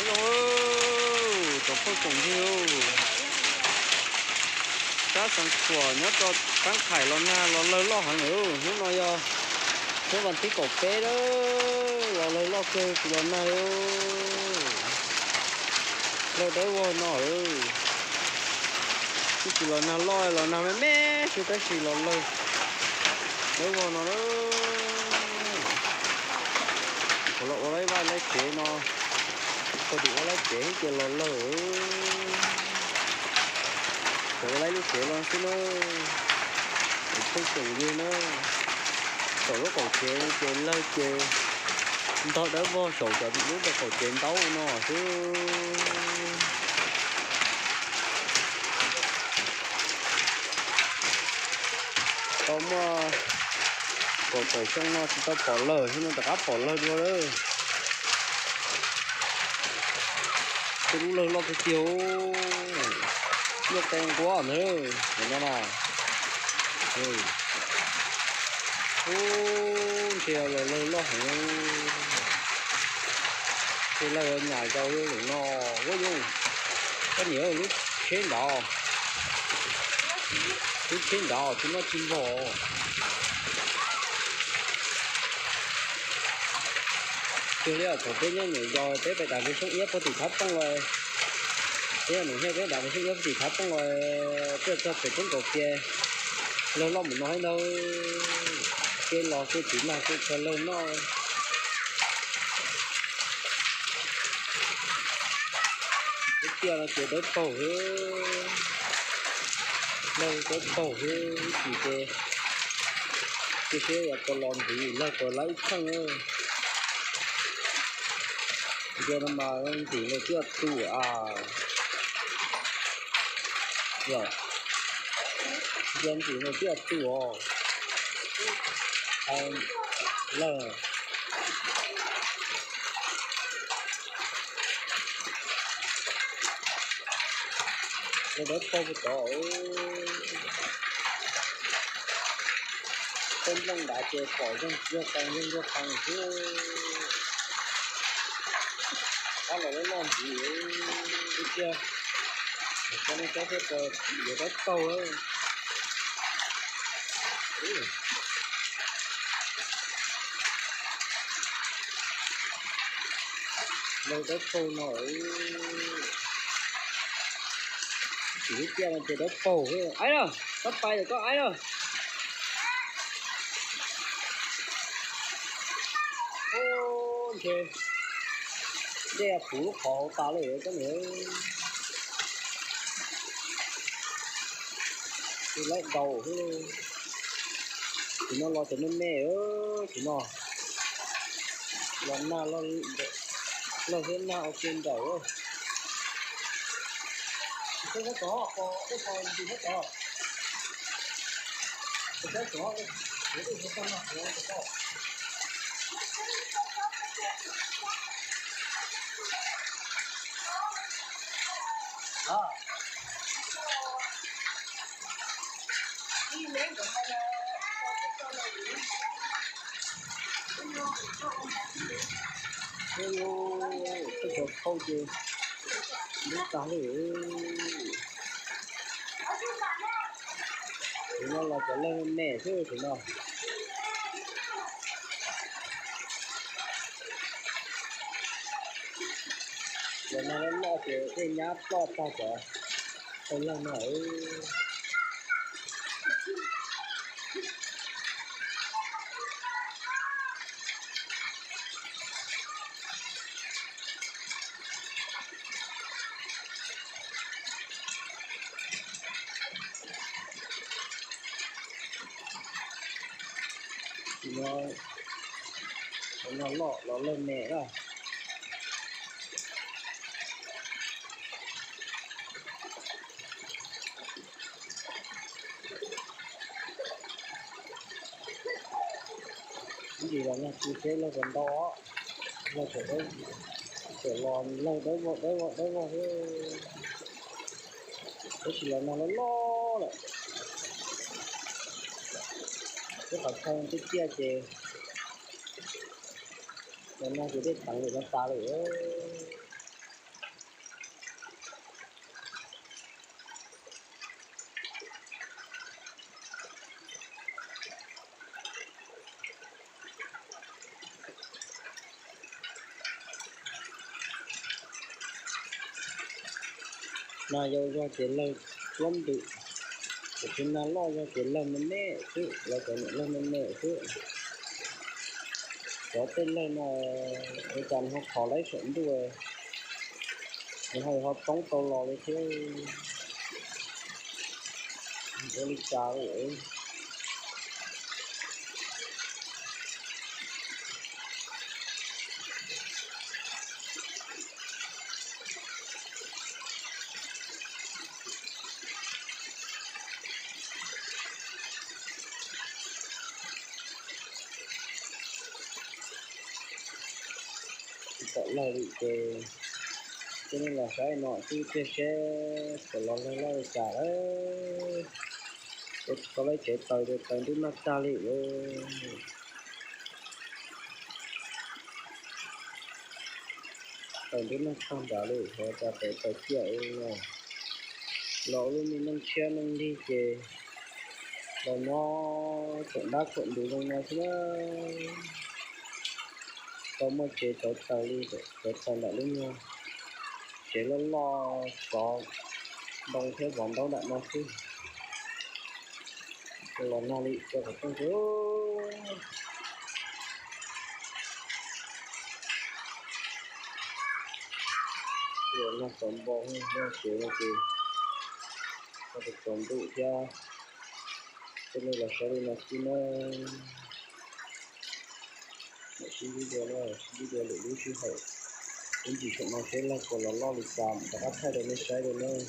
Zoo, tsoom phooj tsoom ywg, sab Xeev Khuam nyob rau Kaab Thais los nag los lawg loj heev lawm. Hnub no yog hnub vas thib kaum peb lawm, los lawg loj kawg tsis los nag li. Lawg dawb vog no, tsis los nag loj, los nag me me xwb tab sis los lawg dawb vog no. Thaum los ua laib vaj laib tsev no, thaum ua laib tsev ces los lawg, thaum ua laib lub tsev los xwb na. Tsoom phooj tsoom ywg na, saum lub qaum tsev ces lawg ces ntog dawb vog saum cov lub rau qaum tsev ntaub no xwb. Tau muaj kaum tawm xyoo no tsis tau pom lawg, xyoo no rov qab pom lawg dua lawm. Tej lub lawg loj tiag tiag, loj qe nquab ntag no na. Ub, ntshe los lawg loj heev. Ces lawg nyam zaus li no, ua yus, koj niam, lub tsheb nrad, lub tsheb nrad tsis muaj tsis npog. Cuag li thaum peb nyob nyuam yaus peb pais dam npeg xyoob iab puag tim Thav Pooj los, peb yog nus thiaj peb dam npeg xyoob iab puag tim Thav Pooj los, peb txog pem roob Kaum Pias, lawg loj mus no thiab ntag. Kev los kev txiv nag kev khaws lawg noj. Lub tiaj no ces dawb paug xwb, lawg dawb paug xwb, ib chim ces cia siab yog puas los ntxiv, lawg puas lawv ib txheej. Ntsia no mas ntim los twb tu a. Yog, ntsia ntim los twb tu os. Lawg, lawg dawb paug puag tod. Tej nplooj nrad ces pom zoo ntsuag qees zoo ntsuag qees xwb. Qab los loj loj ntxiv, ib pliag cov neeg tsob thiab yuav dawb paug. Lawg dawb paug no, tsis ib pliag no ces dawb paug. Aib na, koj pais lawm koj aib na. Ub, ntshe dej puv lub qhov hauv tas lawm koj niam. Tus laib daus xwb. Tsis no los cov me me, tsis no los nag, lawg thiab nag ua ke nraim. Tej cov phauj ces lub tag li. Tsis no los cov lawg me xwb tsis no. Cov no loj loj ces dej nyab ploj tag cov tau lawg no. Cov no loj los lawg me na. Ib ntsis los nag tsis seb lawg puas ntau, lawg tseem, tseem los lawg dawb vog dawb vog dawb vog xwb. Tab sis los nag loj loj lawm. Lub qhov chaw twb ciaj ces los nag ces dej teev lawm no tas lawm. Nag yau zog ces lawg tuab ntws, tab sis nag loj zog ces lawg me me xwb, lawv cov niam lawg me me xwb. Cov tej lawg no ua cas nws ho khov laib saum ntuj, nws ho yuav ho poob tau los li thiab. Ua li cas li. Tsis pom lawg li ces, ces nej los saib no xwb, tiag seb puas los lawg loj li cas lawm. Ua tsis tau lawv tsev taws, taws nruab nag tag li lauj. Taws nruab nag tag nrad li, hov cas taws taws ciaj li no. Los ua lub me neej tshiab neej lig ces los nyob tseem dab tseem ntuv zoo no xwb na. Tau muaj tsev tawv taws li, tawv taws ntawm lub nyuag tsev loj loj tsov ntoo thiab vov ntaub nram no xwb. Los nag li cov qhov rooj ces, los nag txaus npo, nag tsev no ces txaus ntuj thiab. Tej nej los saib li no xwb na. Sib ntsib dua, sib ntsib dua lwm lub sij hawm. Ib ntsis saum no seb lawg puas los loj li cas mam rov qab thaij rau nej saib dua nawb.